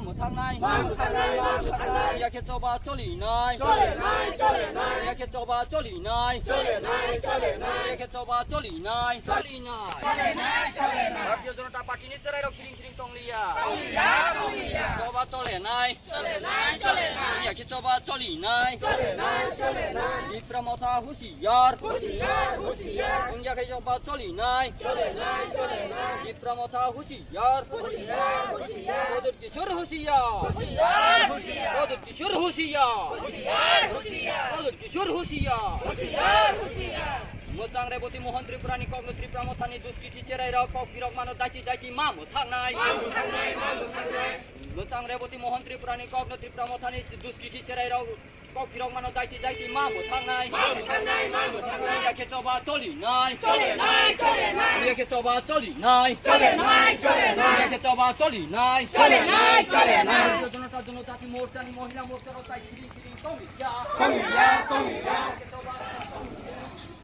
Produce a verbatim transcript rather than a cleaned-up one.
Mwthangnai. Mwthangnai, mwthangnai. Yakhe choba cholinai. Cholinai, cholinai. Yakhe choba cholinai. Cholinai, cholinai. Yakhe choba cholinai. Cholinai. Cholinai, cholinai. Bharatiya Janata Party ni chwrairok siring siring tongliya. Tongliya, tongliya. Choba cholenai. Cholenai, cholenai. Yakhe choba cholinai. Cholenai, cholenai. Tipra Motha husi Hushiyar. Hushiyar, hushiyar. Wngya khe choba cholinai. Cholinai, cholinai. Tipra Motha hushiyar. Hushiyar, hushiyar. Pradyut Kishore hushiyar. Hushiyar, hushiyar. Pradyut Kishore hushiyar. Hushiyar, hushiyar. Pradyut Kishore hushiyar. Hushiyar, hushiyar. Mwchang Reboti Mohan Tripurani kokno Tipra Mothani duskiti cherairok kok birok mano daiti daiti ma mwthangnai. Ma mwthangnai, ma mwthangnai. Mwchang Reboti Mohan Tripurani kokno Tipra Mothani duskiti cherairok Kok birok mano daiti daiti ma mwthangnai. Ma mwthangnai, ma mwthangnai. Yakhe choba cholinai. Cholenai, cholenai. Yakhe choba cholinai. Cholenai, cholenai. Yakhe choba cholinai. Cholenai, cholenai. Bharatiya Janata Janajati Morcha ni Mohila Morcha rok tai siring siring tongya. Tongya, tongya.